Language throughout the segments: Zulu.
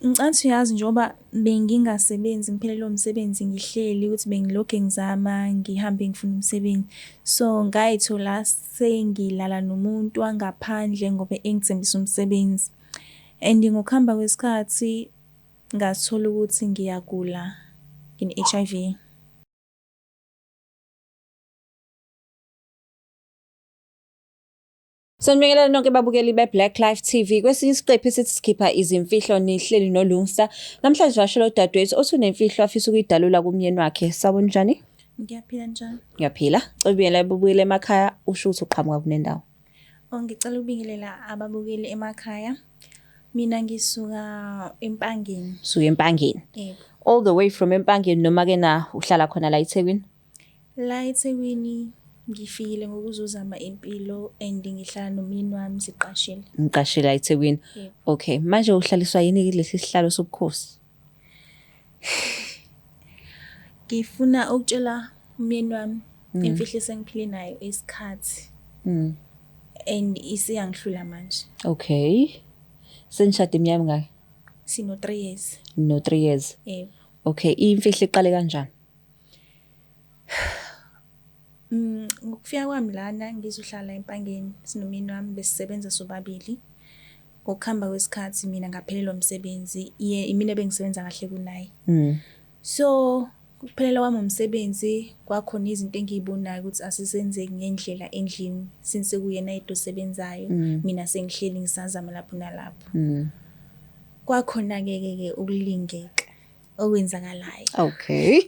Ngicabanga uyazi njengoba bengingasebenzi ngiphelelwe umsebenzi ngihleli ukuthi bengilokhu ngizama ngihambe ngifuna umsebenzi. So ngay'thola sengilala nomuntu wangaphandle ngoba engithembisa umsebenzi. And ngokuhamba kwesikhathi ngathola ukuthi ngiyagula ngine-H_I_V. Sanibingelela nonke babukeli be-Black Life TV. Kwesinye isiqephu esithi sikhipha izimfihlo nihleli noLungsta. Namhlanje sivakashela udadewethu othi unemfihlo afisa ukuyidalula kumyeni wakhe. Sawubona njani? Ngiyaphila njani? Ngiyaphila. Cela ubingelele ababukeli emakhaya usho ukuthi uqhamuka kunendawo. Oh, ngicela ukubingelela ababukeli emakhaya. Mina ngisuka eMpangeni. Suka eMpangeni. Yebo. All the way from eMpangeni noma ke na uhlala khona la eThekwini? La eThekwini ngifikile ngokuzozama impilo and ngihlala nomyeni wami siqashile. Ngiqashile la eThekwini. Yebo. Okay, manje uhlaliswa yini kulesi sihlalo sobukhosi? Ngifuna ukutshela umyeni wami imfihlo esengiphile nayo isikhathi and isiyangihlula manje. Okay. Senishade iminyaka emingaki? Sino 3 years. No 3 years. Yebo. Okay, imfihlo iqale kanjani? Ngokufika kwami lana ngizohlala eMpangeni sinomyeni wami besisebenza sobabili. Ngokuhamba kwesikhathi mina ngaphelelwa umsebenzi, imina ebengisebenza kahle kunaye. So ukuphelelwa kwami umsebenzi kwakhona izinto engiyibonayo ukuthi asisenzeki ngendlela endlini since sekuyena yedwa osebenzayo, mina sengihleli ngisazama lapho nalapho. Kwakhona-ke ke ke ukulingeka okwenzakalayo. Okay.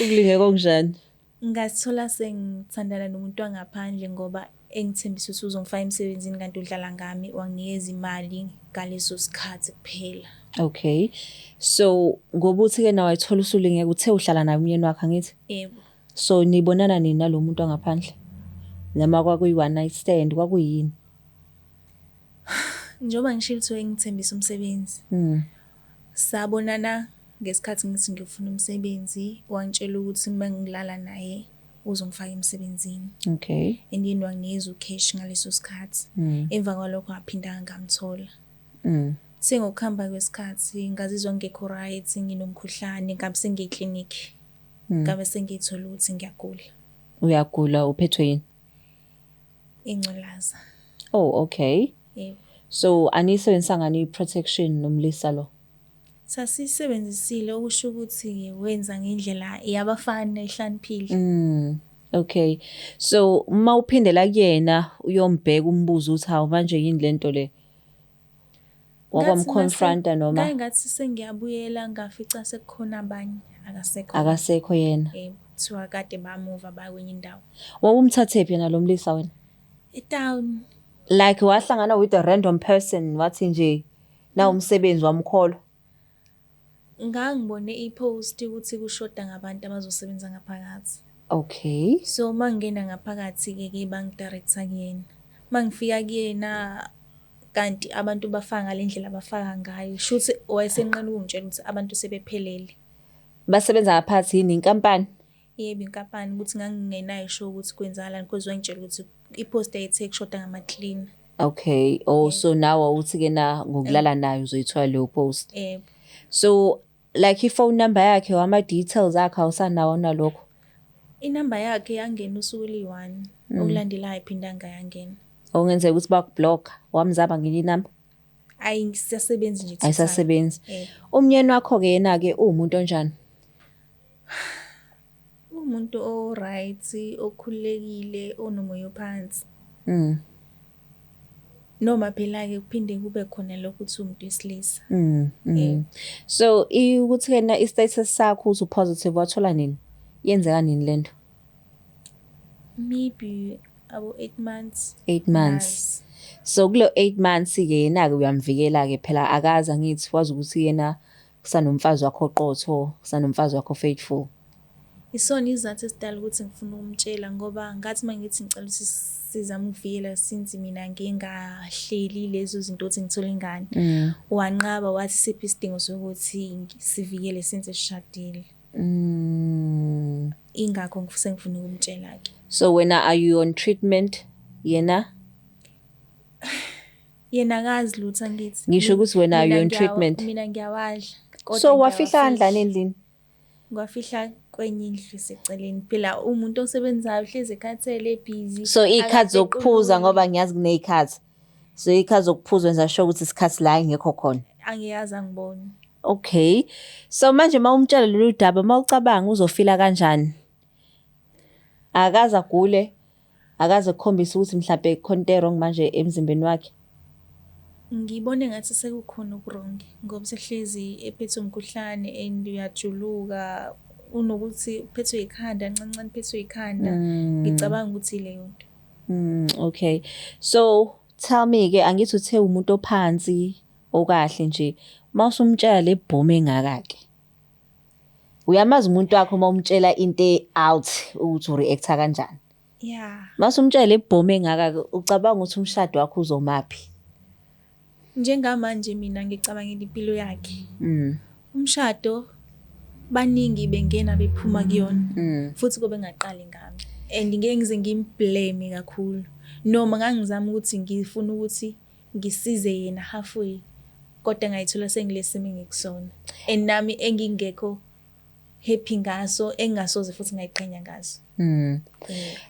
Ukulingeka okunjani? Ngazithola sengithandana nomuntu wangaphandle ngoba engithembisa ukuthi uzongifaka emsebenzini kanti udlala ngami, wanginikeza imali ngaleso sikhathi kuphela. Okay. So ngoba uthi ke nawe wayithola usulingeka uthe uhlala naye umyeni wakhe angithi? Yebo. So nibonana nini nalo muntu wangaphandle? Noma kwakuyi one night stand kwakuyini? Njengoba ngishilo ukuthi wayengithembisa umsebenzi. Sabonana ngesikhathi ngithi ngiyofuna umsebenzi, wangitshela ukuthi uma ngilala naye uzongifaka emsebenzini. Okay. And yena wanginikeza u-cash ngaleso sikhathi. Emva kwalokho ngaphindanga ngamthola. Sengokuhamba kwesikhathi ngazizwa ngingekho right, nginomkhuhlane, ngabe sengiya eklinikhi. Ngabe sengiyithola ukuthi ngiyagula. Uyagula uphethwe yini? Ingculaza. Oh, okay. Yebo. So anisebenzisanga ni protection nomlisa lo? Sasisebenzisile okusho ukuthi wenza ngendlela yabafana ehlaniphile. Okay. So uma uphindela kuyena uyombheka umbuzo ukuthi hawu manje yini lento le? Wakwamconfronta noma Ngaye ngathi sengiyabuyela ngafica sekukhona abanye akasekho. Akasekho yena. Yebo, kuthiwa kade bamuva bakwenye indawo. Wawumthathephi yena lo mlisa wena? E-town. Like wahlangana with a random person wathi nje na umsebenzi wamkholwa. Ngangibone i-post ukuthi kushoda ngabantu abazosebenza ngaphakathi. Okay. So mangingena ngaphakathi-ke ke bangi-director kuyena. Mangifika kuyena kanti abantu bafaka ngale ndlela abafaka ngayo. Shuthi wayesenqena ukungitshela ukuthi abantu sebephelele. Basebenza ngaphathi yini inkampani? Yebo, inkampani ukuthi ngangingenayo sure ukuthi kwenzakalani because wangitshela ukuthi i-post yayithe kushoda ngama-cleaner. Okay. Oh, so nawe uthi ke na ngokulala naye uzoyithola leyo post. Yebo. So like i-phone number yakhe wama details akhe awusanawo nalokho. Inamba yakhe yangena usuku eliyi-one. Okulandelayo ayiphindanga yangena. Okungenzeka ukuthi bakublock wamzama ngenye inamba. Ayisasebenzi nje. Ayisasebenzi. Yebo. Umyeni wakho ke yena ke uwumuntu onjani? Umuntu o-right, okhululekile, onomoya ophansi. Noma phela-ke kuphinde kube khona lokho ukuthi uwumuntu wesilisa. So ukuthi ke na i-status sakho uthi positive wathola nini? Yenzeka nini lento? Maybe abo 8 months. 8 months. So kulo 8 months ke yena ke uyamvikela ke phela akaza ngithi wazi ukuthi yena kusanomfazi wakho oqotho, kusanomfazi wakho faithful. Isona isizathu esidala ukuthi ngifuna ukumtshela ngoba ngathi mangithi ngicela ukuthi sizame ukuvikela since mina ngingahleli lezo zinto ukuthi ngithole ingane. Wanqaba wathi siphi isidingo sokuthi sivikele since sishadile. Ingakho sengifuna ukumtshela ke. So wena are you on treatment yena? Yena akazi lutho angithi. Ngisho ukuthi wena Mina you're on treatment. Mina ngiyawadla. Kodwa So wafihla ngiyawafihla. kanjani endlini? Ngiwafihla kwenye indlu eseceleni. Phela umuntu osebenzayo uhlezi ekhathele ebhizi. So iy'khathi zokuphuza akapequluli. ngoba ngiyazi kuney'khathi. So iy'khathi zokuphuza wenza sure ukuthi isikhathi la engekho khona. Angiyazi angiboni. Okay. So manje uma umtshela lolu daba uma ucabanga uzofila kanjani? Akaze agule, akaze kukhombise ukuthi mhlampe khona into e-wrong manje emzimbeni wakhe. Ngibone ngathi sekukhona oku-wrong ngoba sehlezi ephethwe umkhuhlane and uyajuluka, unokuthi uphethwe ikhanda kancane uphethwe ikhanda. Ngicabanga ukuthi ileyo nto. Okay. So tell me ke angithi uthe umuntu ophansi okahle nje. Mawusumtshela le bhomu engaka ke. Uyamazi umuntu wakho uma umtshela into out ukuthi ureact-a kanjani. Yeah. Mawusumtshela le bhomu engaka ke ucabanga ukuthi umshado wakho uzomaphi? Njengamanje mina ngicabangela impilo yakhe. Umshado baningi bengena bephuma kuyona. Futhi kube ngaqali ngami. And ngeke ngize ngimblame kakhulu. Noma ngangizama ukuthi ngifuna ukuthi ngisize yena halfway kodwa ngayithola sengilesimo engikusona. And nami engingekho happy ngaso engasoze futhi ngayiqhenya ngaso.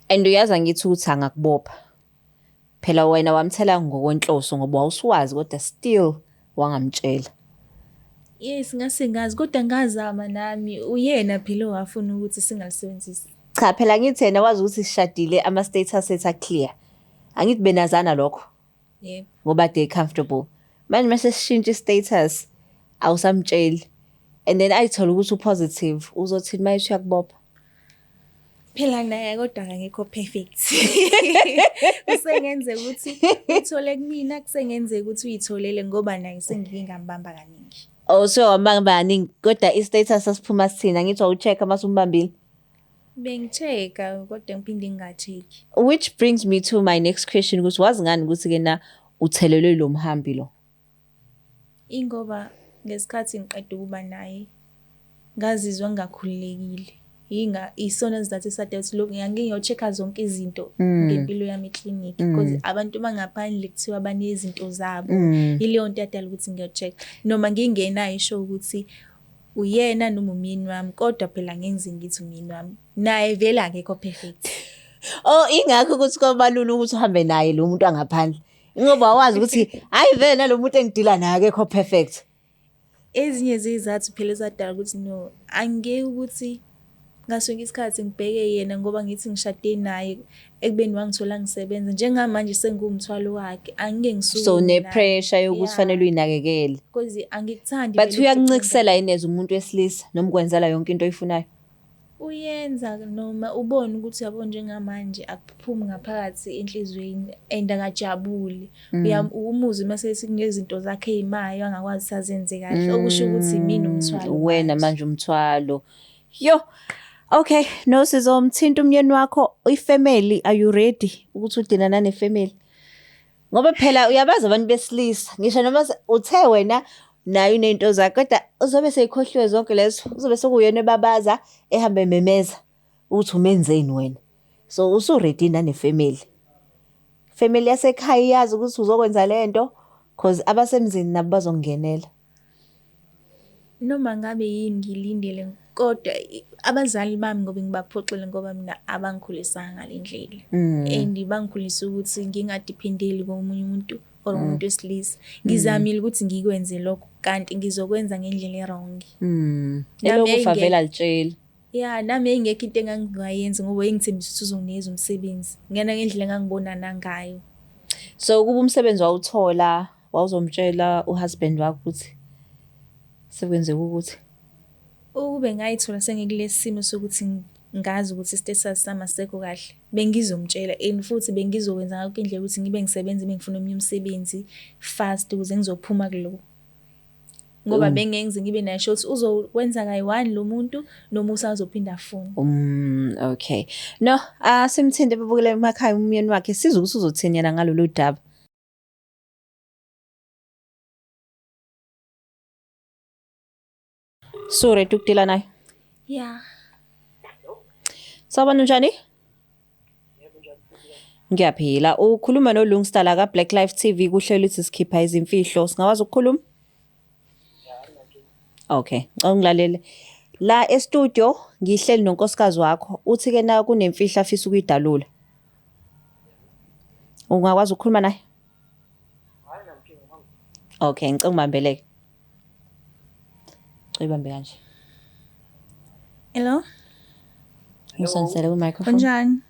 And uyazi angithi ukuthi angakubopha. Phela wena wamthela ngokwenhloso ngoba wawusuwazi kodwa still wangamtshela. Yes, ngase ngazi kodwa ngazama nami uyena phela owafuna ukuthi singalisebenzisi. Cha phela ngithi yena wazi ukuthi sishadile ama status ethu clear. Angithi benazana lokho Yebo. ngoba they comfortable. Manje mase sishintsha status awusamtsheli. And then ayithola ukuthi upositive uzothini mayethi uyakubopha. Phela naye kodwa akekho perfect. Kusengenzeka ukuthi uthole kumina, kusengenzeka ukuthi uyitholele ngoba naye sengike ngambamba kaningi. Oh so wambamba kaningi kodwa i-status sasiphuma sithina ngithi wawucheck mase umbambile. Bengi-check-a kodwa ngiphinde nginga-check-i. Which brings me to my next question ukuthi wazi ngani ukuthi ke na uthelelwe lo mhambi lo. Ingoba ngesikhathi ngiqeda ukuba naye ngazizwa ngingakhululekile. Isona sizathu esadala ukuthi lokhu ngike ngiyo-check-a zonke izinto ngempilo yami eklinikhi because abantu bangaphandle kuthiwa banezinto zabo. Ileyo nto yadala ukuthi ngiyo-check-a. Noma ngingenayo isho ukuthi uyena noma umyeni wami kodwa phela ngeke ngize ngithi umyeni wami. Naye vele akekho perfect. Oh ingakho ukuthi kwaba lula ukuthi uhambe naye lo muntu angaphandle. Ngoba wazi ukuthi hayi vele nalo muntu engidila naye akekho perfect. Ezinye zezizathu phela ezadala ukuthi no, angeke ukuthi ngaso sonke isikhathi ngibheke yena ngoba ngithi ngishade naye ekubeni wangithola ngisebenza. Njengamanje sengiwumthwalo wakhe, angeke ngisukume So naye. ne-pressure yokuthi Yeah. fanele uyinakekele. Because angikuthandi But vele uyakuncisela yini as umuntu wesilisa noma ukwenzela yonke into oyifunayo? Uyenza noma ubone ukuthi yabo njengamanje akuphumi ngaphakathi enhliziyweni and akajabuli. Umuzwe mase ethi kunezinto zakhe ezimayo angakwazi ukuthi azenze kahle okusho ukuthi imina umthwalo. Wena manje umthwalo. Yo. Okay, no sizomthinta umyeni wakho ifamily are you ready ukuthi udina nane family? Ngoba phela uyabazi abantu besilisa ngisho noma uthe wena naye unento zakhe kodwa uzobe seyikhohliwe zonke lezo uzobe sekuyena ebabaza ehambe ememeza ukuthi umenzeni wena. So usu ready nane family. Family yasekhaya iyazi ukuthi uzokwenza lento cause abasemzini nabo bazongenela. Noma ngabe yini ngilindele kodwa abazali bami ngoba ngibaphoxile ngoba mina abangikhulisanga ngale ndlela. And bangikhulisa ukuthi ngingadependeli komunye umuntu or umuntu wesilisa. Ngizamile ukuthi ngikwenze lokho kanti ngizokwenza ngendlela e-wrong. Nami Elokufa yayingekho. vele alitsheli. Yeah, nami yayingekho into engangingayenza ngoba wayengithembisa ukuthi uzonginikeza umsebenzi. Ngena ngendlela engangibonana ngayo. So kuba umsebenzi wawuthola wawuzomtshela uhusband wakho ukuthi sekwenzeka ukuthi Ukube ngayithola sengikulesi simo sokuthi ngazi ukuthi i-status sami asisekho kahle, bengizomtshela and futhi bengizokwenza ngakho indlela ukuthi ngibe ngisebenza bengifuna omunye umsebenzi fast ukuze ngizophuma kulo. Ngoba bengeke ngize ngibe nayo sure ukuthi uzokwenza kayi-one lo muntu noma usazophinda afune. Okay. No, asimthinte babukele emakhaya umyeni wakhe sizwe ukuthi uzothini yena ngalolu daba. So ready ukudila naye? Yeah. Sawubona njani? Ngiyaphila. Ukhuluma noLungsta la ka-Black Life TV kuhlelo ithi sikhipha izimfihlo. Singakwazi ukukhuluma? Okay, ngicela ungilalele. La e-studio ngihleli nonkosikazi wakho. Uthi-ke na kunemfihlo afisa ukuyidalula. Ungakwazi ukukhuluma naye? Okay, ngicela ungibambeleke. Ngicela uyibambe kanje. Hello, Ngisondisele kwi-microphone. kunjani?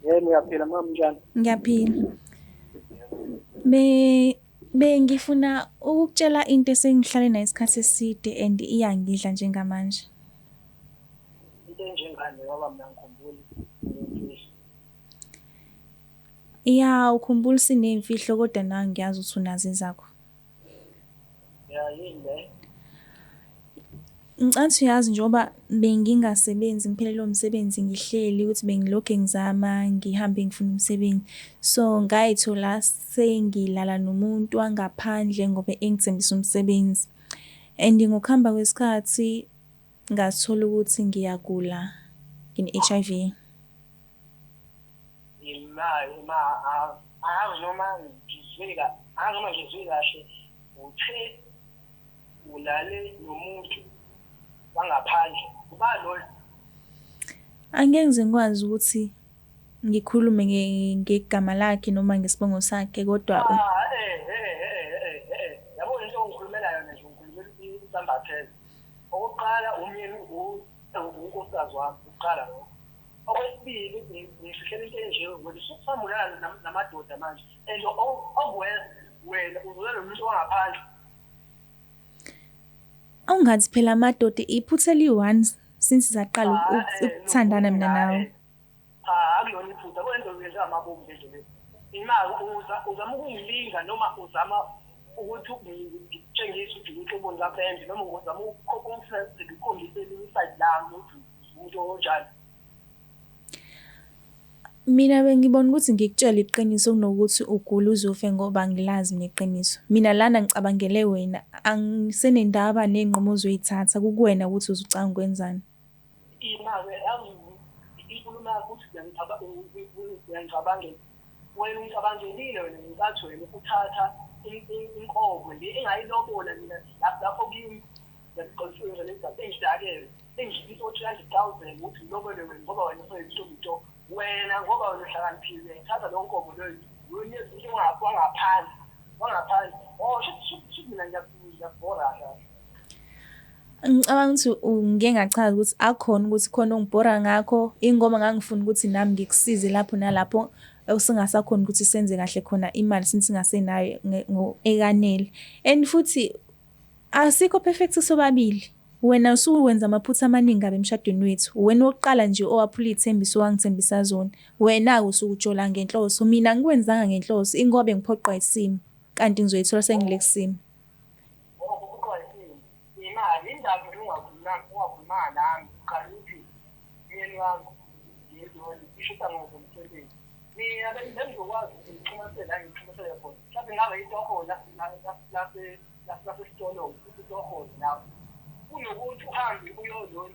Yebo, ngiyaphila mama, unjani? Ngiyaphila. Bengifuna ukukutshela into esengihlale nayo isikhathi eside and iyangidla njengamanje. Into enjengani ngoba mina ngikhumbuli nemfihlo. Ya, ukhumbula siney'mfihlo kodwa nawe ngiyazi ukuthi unazo ezakho. Ya, yini le? Ngicabanga ukuthi uyazi njengoba bengingasebenzi ngiphelelwe umsebenzi ngihleli ukuthi bengilokhu ngizama ngihambe ngifuna umsebenzi. So ngay'thola sengilala nomuntu wangaphandle ngoba engithembisa umsebenzi. And ngokuhamba kwesikhathi ngathola ukuthi ngiyagula, ngine-H_I_V. Imali ma angazi noma ngizwe angazi noma ngizwe kahle, uthe ulale nomuntu wangaphandle. Ubani loyo? Angeke ngize ngikwazi ukuthi ngikhulume ngegama lakhe noma ngesibongo sakhe kodwa Ah, yabo into ongikhulumela yona nje, ngikhulumela insambatheka. Okokuqala umyeni unkosikazi wami, ukuqala lokho. Okwesibili ngifihlela into enje wena ususamulala namadoda manje and okwenza wena uzolala nomuntu wangaphandle. Awungathi phela amadoda iphutha eliyi-one since saqala ukuthandana mina nawe. Cha, akulona iphutha, kwenza uyenza amabomu nje le. Imali uzama ukungilinga noma uzama ukuthi ngikutshengise ukuthi inhloboni kapende noma uzama ukukhombisa elinye isayidi lami ukuthi umuntu onjani. Mina bengibona ukuthi ngikutshele iqiniso kunokuthi ugule uze ufe ngoba angilazi mina iqiniso. Mina lana ngicabangele wena, angisenendaba ney'nqumo ozoy'thatha, kukuwena ukuthi uzucabanga ukwenzani. Ima-ke yazi inkulumo yakho ukuthi uyangicabangela. Wena ungicabangelile wena ngenkathi wena uthatha inkomo le engayilobola mina lapho kimi ngiyakuxolisela le ndaba engidakele engidlisa o-300,000 ukuthi ngilobole wena ngoba wena useyintombi nto. Wena ngoba wena uhlakaniphile uyayithatha leyo nkomo leyo uyonikeza umuntu wangaphandle wangaphandle. Oh, shuthi mina ngiyakubhora kahle. Ngicabanga ukuthi ngike ngachaza ukuthi akukhona ukuthi khona ongibhora ngakho, ingoma ngangifuna ukuthi nami ngikusize lapho nalapho esingasakhoni ukuthi senze kahle khona imali singasenayo ekanele. And futhi asikho perfect sobabili. Wena usuwenza amaphutha amaningi kabi emshadweni wethu. Uwena wokuqala nje owaphula iy'thembiso owangithembisa zona. Wena-ke usuke ujola ngenhloso, mina angikwenzanga ngenhloso, ingoba bengiphoqwa isimo, kanti ngizoyithola sengile kusimo. Ngoba uphoqwa isimo. Imali indaba ungakhulumanga nami uqala ukuthi myeni wami ngiyezona ishuta ngokomsebenzi. Mina bengizokwazi ukuthi ngixhumanisele la ngixhumanisele khona. Mhlawumbe ngabe itoho lasesitolo itoho lapho. Kunokuthi uhambe uyolona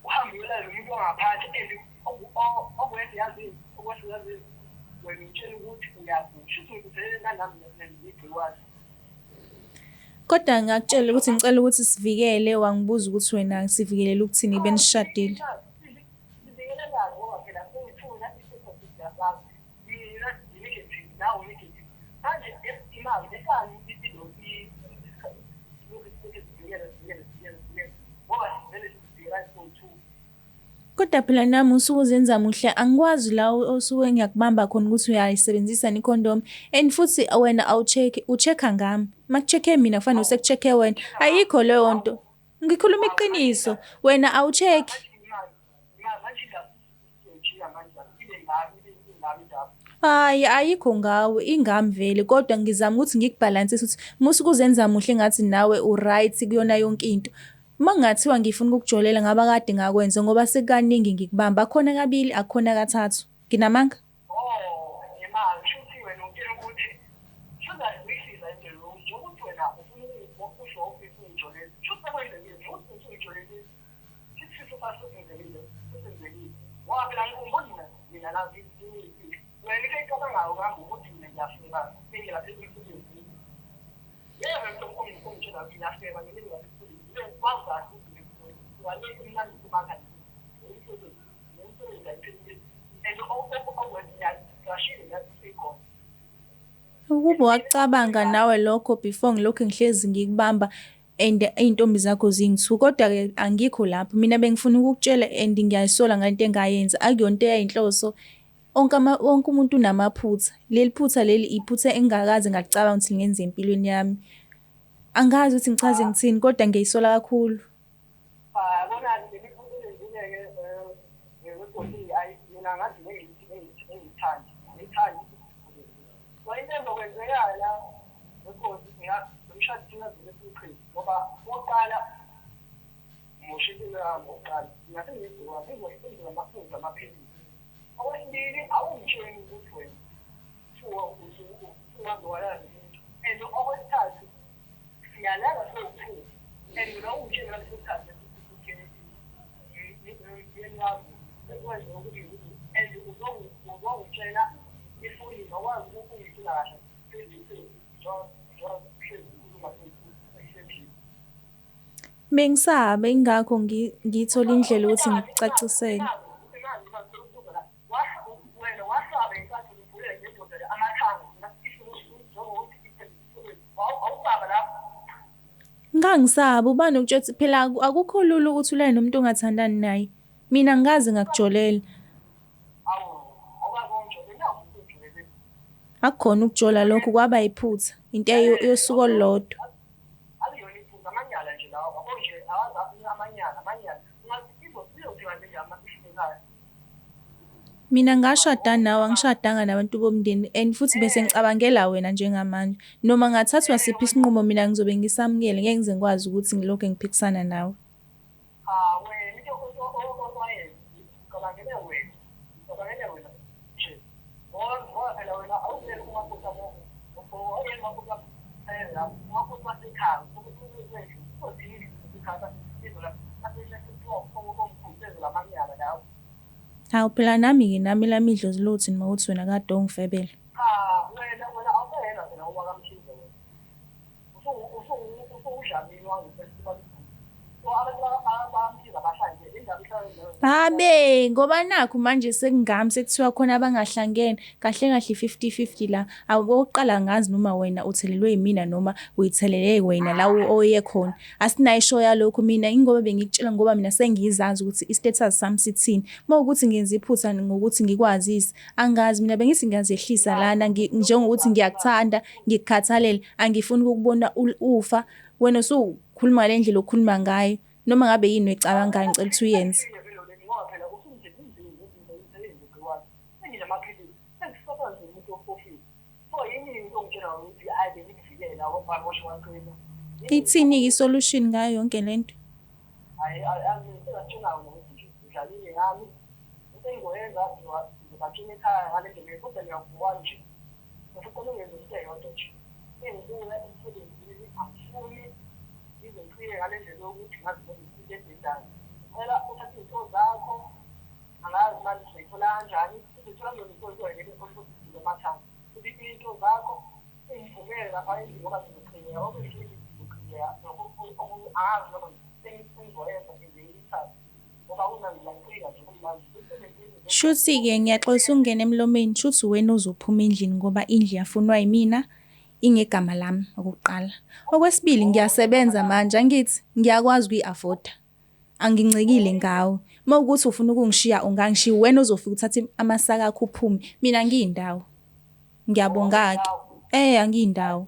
uhambe uyolala nomuntu wangaphandle and okwenza yazini okwenza yazini wena utshela ukuthi uyagula. Shuthi ngikuthelele nami negciwane. Kodwa ngakutshela ukuthi ngicela ukuthi sivikele, wangibuza ukuthi wena sivikelela ukuthini benishadile. Sivikelelani ngoba phela sengifuna isitho mina ngi-negative nawe u-negative. Manje imali efani sivikele ngoba vele sivikela so-two. Kodwa phela nami usuke uzenza muhle, angikwazi la osuke ngiyakubamba khona ukuthi uyayisebenzisa ikhondomu and futhi wena awu-check-i, u-check-a ngami. Uma ku-check-e mina kufanele sekucheck-e wena. Ayikho leyo nto. Ngikhuluma iqiniso, wena awu-check-i. Manje indaba isijika manje ibe ngami ibe ngami indaba. Hhayi, ayikho ngawe, ingami vele kodwa ngizama ukuthi ngikubhalansise ukuthi musuke uzenza muhle engathi nawe u-right kuyona yonke into. Uma kungathiwa ngifuna ukukujolela ngaba kade ngakwenza ngoba sekukaningi ngikubamba, akukhona kabili, akukhona kathathu. Nginamanga? Oh, imali shuthi wena utshela ukuthi shuthi uyisiza into leyo njengokuthi wena ufuna usho ufisa ungijolela. Shuthi sekwenzekile nje ukuthi usungijolelile. Isifiso sasenzekile, sesenzekile. Ngoba phela ngikhumbula mina Mina la wena into eyicabangayo ngami ukuthi mina ngiyafeba indlela emsebenzini. Yebo, into ongitshela ukuthi ngiyafeba ngendlela emsebenzini. Wazi kahle ukuthi wale imnandi kumakha umsebenzi umsebenzi ayiphelile and okwenza la ikhona. Ukube wakucabanga nawe lokho before ngilokhu ngihlezi ngikubamba and iy'ntombi zakho zingithuka. Kodwa-ke angikho lapho. Mina bengifuna ukukutshela and ngiyayisola ngale nto engayenza. Akuyona into eyayinhloso. Onke wonke umuntu unamaphutha. Leli phutha leli iphutha engingakaze ngalicabanga ukuthi lingenza empilweni yami. Angazi ukuthi ngichaze ngithini kodwa ngiyayisola kakhulu. Yabona-ke le miphumela elenzile-ke wekosi ayi mina ngathi ngeke ngiyithande angiyithandi. So into ezokwenzeka la wekosi nomshado thina vele siwuqhele ngoba okokuqala ngimosha impilo yami okokuqala ngingase ngigula ngizwe amaphilisi. Okwesibili awungitsheli ukuthi wena usuwaze walala nomuntu and okwesithathu siyalala sowu-two and mina ungitshele ngaleso sikhathi ukuthi myeni wami sekwenze ukuthi and uzongitshela efonini awukwazi ukungitshela kahle face to face njengoba uhlezi ukhuluma esendlini. Bengisaba ingakho ngithola indlela ukuthi ngikucacisele. Ngangisaba ubani ukutshela ukuthi phela akukho lula ukuthi ulale nomuntu ongathandani naye. Mina angikaze ngakujolela. Akukhona ukujola lokho kwaba yiphutha, into yosuku olulodwa. Akuyona iphutha amanyala nje lawa yabo nje awazi amanyala amanyala izothiwa nje amahlulekayo. Mina ngashada nawe angishadanga nabantu bomndeni and futhi bese ngicabangela wena njengamanje. Noma ngathathwa siphi isinqumo mina ngizobe ngisamukele ngeke ngize ngikwazi ukuthi ngilokhu ngiphikisana nawe. Cha wena into owayenza ucabangele wena ucabangele wena nje ngoba phela wena awungeke umakoti awungeke umakoti umakoti wasekhaya Hawu phela nami-ke nami elami idlozi lothi noma uthi wena kade ungifebela. Cha wena wena awuseyena phela owakaMkhize wena usuwuDlamini Habe ngoba nakhu manje sekungami sekuthiwa khona abangahlangene kahle kahle i-fifty fifty la. Okokuqala angazi noma wena uthelelwe yimina noma uyithelele wena la oye khona. Asinayo isho yalokho mina ingoba bengikutshela ngoba mina sengizazi ukuthi i-status sami sithini. Uma kuwukuthi ngenza iphutha ngokuthi ngikwazise angazi mina bengithi ngiyazehlisa lana njengokuthi ngiyakuthanda ngikukhathalele angifuni ukukubona ufa. Wena usukhuluma ngale ndlela okhuluma ngayo noma ngabe yini oyicabangayo ngicela ukuthi uyenze. Ithini-ke i-solution ngayo yonke le nto? Shuthi-ke ngiyaxolisa ukungena emlomeni, shuthi uwena ozophuma endlini ngoba indlu iyafunwa yimina, ingegama lami okokuqala. Okwesibili ngiyasebenza manje angithi ngiyakwazi ukuyi-afoda. Angincikile ngawe. Uma kuwukuthi ufuna ukungishiya ungangishiya, uwena ozofika uthathe amasaka akho uphume. Mina angiyindawo. Ngiyabonga-ke. Eh angiyindawo.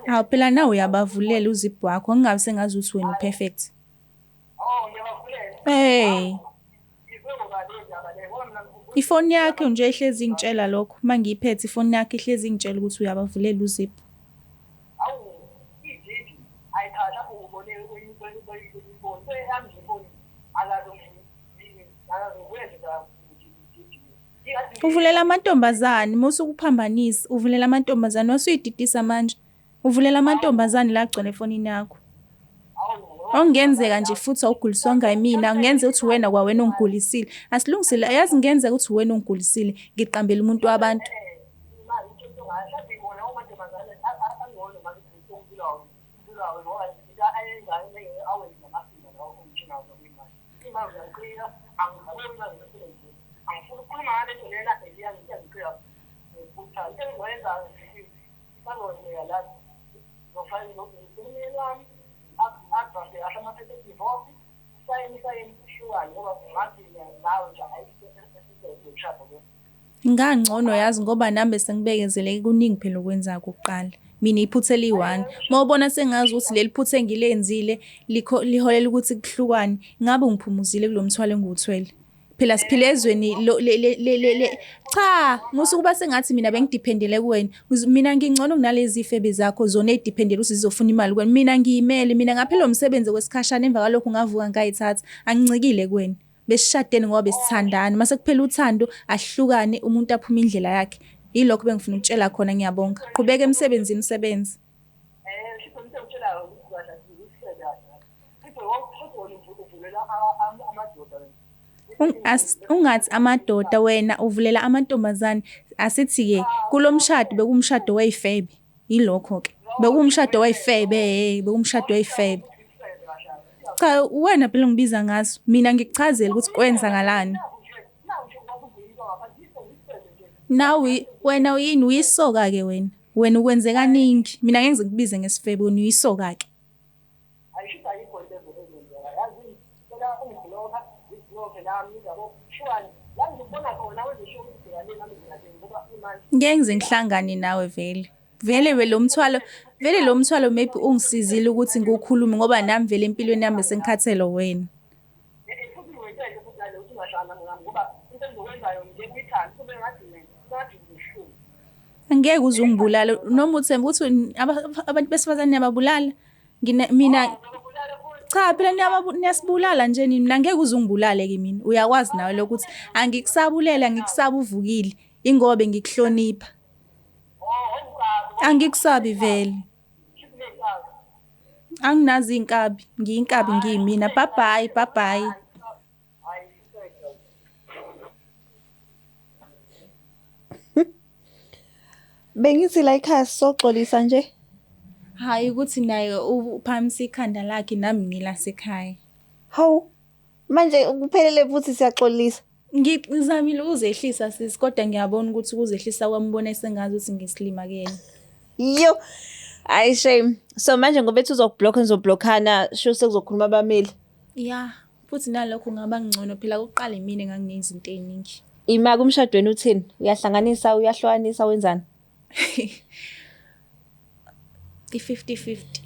Hawu phela nawe uyabavulela uziphu wakho, ngingabe sengazi ukuthi wena u-perfect. Hey. Ifoni yakho nje ihlezi ingitshela lokho, uma ngiyiphethe ifoni yakho ihlezi ingitshela ukuthi uyabavulela uziphu. Uvulela amantombazane, musa ukuphambanisa, uvulela amantombazane wasuyididisa manje. Uvulela amantombazane la agcwele efonini yakho. Okungenzeka nje futhi awuguliswanga yimina, kungenzeka ukuthi uwena kwawena ongigulisile. Asilungisele, yazi kungenzeka ukuthi uwena ongigulisile, ngiqambele umuntu wabantu. Ngangcono yazi ngoba nami bese ngibekezele kuningi phela okwenza kokuqala. Mina iphutha eliyi-one. Uma ubona sengazi ukuthi leli phutha engilenzile liholela ukuthi kuhlukane, ngabe ungiphumuzile kulo mthwalo engiwuthwele. Phela siphila ezweni lo le le le le le cha musa ukuba sengathi mina bengidependele kuwena. Mina ngingcono kunalezi zifebe zakho zona ey'dependele ukuthi zizofuna imali kuwena. Mina ngiyimele, mina ngaphela umsebenzi okwesikhashana emva kwalokho ngavuka ngayithatha. Angincikile kuwena. Besishadene ngoba besithandana. Mase kuphela uthando ahlukane umuntu aphume indlela yakhe. Yilokho bengifuna ukutshela khona ngiyabonga. Qhubeka emsebenzini usebenze. Ungathi amadoda wena uvulela amantombazane asithi-ke kulo mshado bekuwumshado wey'febe yilokho-ke bekuwumshado wey'febe bekuwumshado wey'febe. Cha uwena phela ongibiza ngaso mina ngikuchazele ukuthi kwenzakalani. Nawe wena uyini uyisoka-ke wena wena ukwenze kaningi mina ngeke ngize ngikubize ngesifebe wena uyisoka-ke. Ayisho ayikho into ezokwenzeka yazi cela ungiblocka ngiblocke nami yabo shuwani la ngikubona khona wenze sure ukuthi ubheka le nami ngiyale ngoba imanje Ngeke ngize ngihlangane nawe vele. Vele we lo mthwalo, vele lo mthwalo maybe ungisizile ukuthi ngiwukhulume ngoba nami vele empilweni yami besengikhathele wena. Futhi wenzele futhi nale ukuthi ungahlangana nami ngoba into engizokwenzayo ngeke uyithande kube ngathi mina ngathi ngibuhlungu. Angeke uze ungibulale noma uthemba ukuthi abantu besifazane niyababulala. Ngine mina cha phela niyasibulala nje nini mina ngeke uze ungibulale ke mina uyakwazi nawe lokho ukuthi angikusabulele angikusaba uvukile ingoba bengikuhlonipha. Angikusabi vele. Anginazo iy'nkabi ngiyinkabi ngiyimina bye bye bye bye. Bengithi la ekhaya sizoxolisa nje. Hhayi ukuthi naye uphakamisa ikhanda lakhe nami ngilasekhaya. Hawu, manje kuphelele futhi siyaxolisa. Ngizamile ukuzehlisa sisi kodwa ngiyabona ukuthi ukuzehlisa kwami ubona sengazi ukuthi ngisilima kuyena. Yo. Hayi shame. So manje ngoba ethi uzokublock nizoblockana sho sekuzokhuluma abameli. Ya, futhi nalokho kungaba ngcono phela kokuqala imina enganginezinto ey'ningi. Ima kumshadweni uthini? Uyahlanganisa, uyahlukanisa wenzani? I-fifty fifty.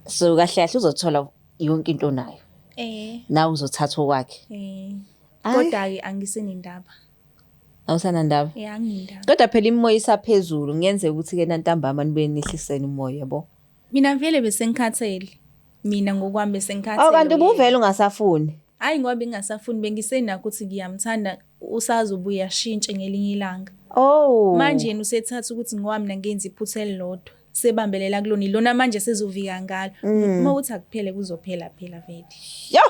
So kahle kahle uzothola yonke into onayo. Eh. Nawe uzothatha okwakhe. Eh. Kodwa-ke angisenendaba. Awusanandaba? Eh, anginendaba. Kodwa phela imimoya isaphezulu kungenzeka ukuthi-ke nantambama nibe nehlisene umoya yabo. Mina vele besengikhathele. Mina ngokwami besengikhathele. Oh kanti ubuvele ungasafuni. Hayi ngoba bengingasafuni bengisenakho ukuthi ngiyamthanda usazobuya ashintshe ngelinye ilanga. Oh. Manje yena usethatha ukuthi ngoba mina ngenza iphutha elilodwa sebambelela kulona ilona manje sezovika ngalo. Uma uthi akuphele kuzophela phela vele. Yo.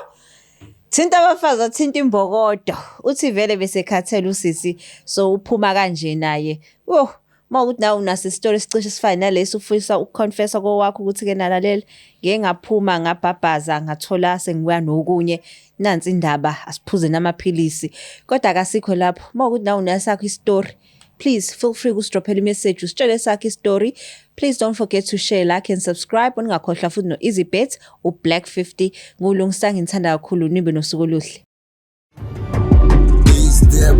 Thinta abafazi athinta imbokodo. Uthi vele besekhathele usisi so uphuma kanje naye. Oh, uma ukuthi nawe unaso isitori esicishe sifane nalesi ufisa ukuconfessa kowakho ukuthi ke nalalela ngeke ngaphuma ngabhabhaza ngathola sengibuya nokunye nansi indaba asiphuze namaphilisi kodwa akasikho lapho uma ukuthi nawe unasakho isitori please feel free ukusidrophela imessage usitshele sakho isitori. Please don't forget to share, like and subscribe. Ungakhohlwa futhi no-Easybet u-Black 50. Ngulungisang ngithanda kakhulu nibe nosuku oluhle. Is there